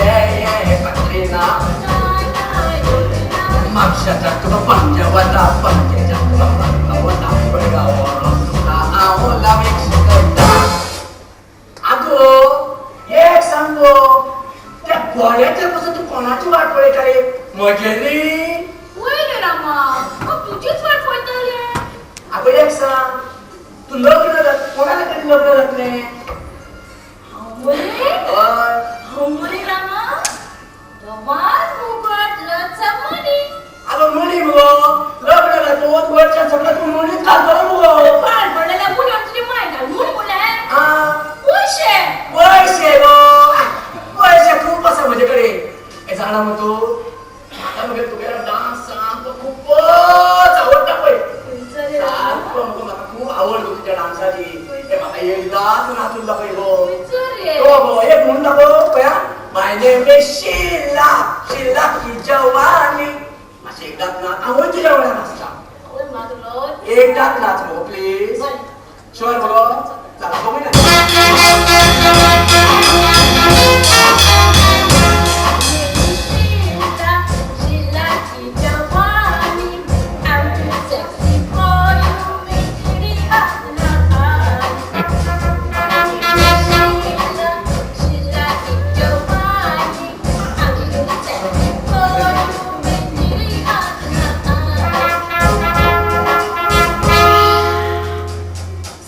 Yeah, yeah. म्हापशाच्यान तुका पणजे वता, पणजेच्यान तुका मडगांव वता, मडगांव व्हरोन तुका हांव लावीक शिकयता. आगो एक सांग गो, त्या गोळ्याचेर पसून तूं कोणाची वाट पळयता रे? म्हजेली? वय रे रामा, हांव तुजीच वाट पळयता रे. आगो एक सांग, तूं लग्न कोणा कडेन लग्न जातलें? हांव मरे? हय. हांव मरे रामा, the one who got lots of money. आगो मणी मुगो, लग्न जातकच वरच्या सगळं तूं मणीच घालतलो मुगो. पाड पडलेल्या मुलान तुजी माय घाल म्हूण म्हणलें. आं. पयशे. पयशे गो, पयशे खूब आसा म्हजे कडेन. हें जाणा मगो तूं, म्हाका मगे तुगेलो डांस सामको खूबच आवडटा पळय. खंयचो रे रामा? सारको मगो, म्हाका खूब आवड गो तुज्या डांसाची. ते म्हाका एकदांच नाचून दाखय गो. खंयचो रे? तो गो, एक म्हणून दाखव पळया. My name is Sheila, Sheila की जवानी. मातशें एकदांच नाच, हांवूय तुज्या वांगडा नाचता. आवय म्हाका लज. एकदांच नाच मगो, प्लीज. बरें. शुअर मगो? चला बघूया. Sheila, Sheila की जवानी, I'm too sexy for you, मेरी अपना. Sheila, Sheila की जवानी, I'm too sexy for you, मेरी अपना.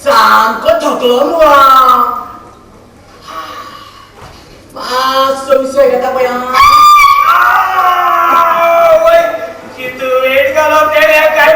सामको थकलो मुगो हांव. मातसो विसव घेता पळय हांव. आवय, कितू वेट घालप तेणे. काय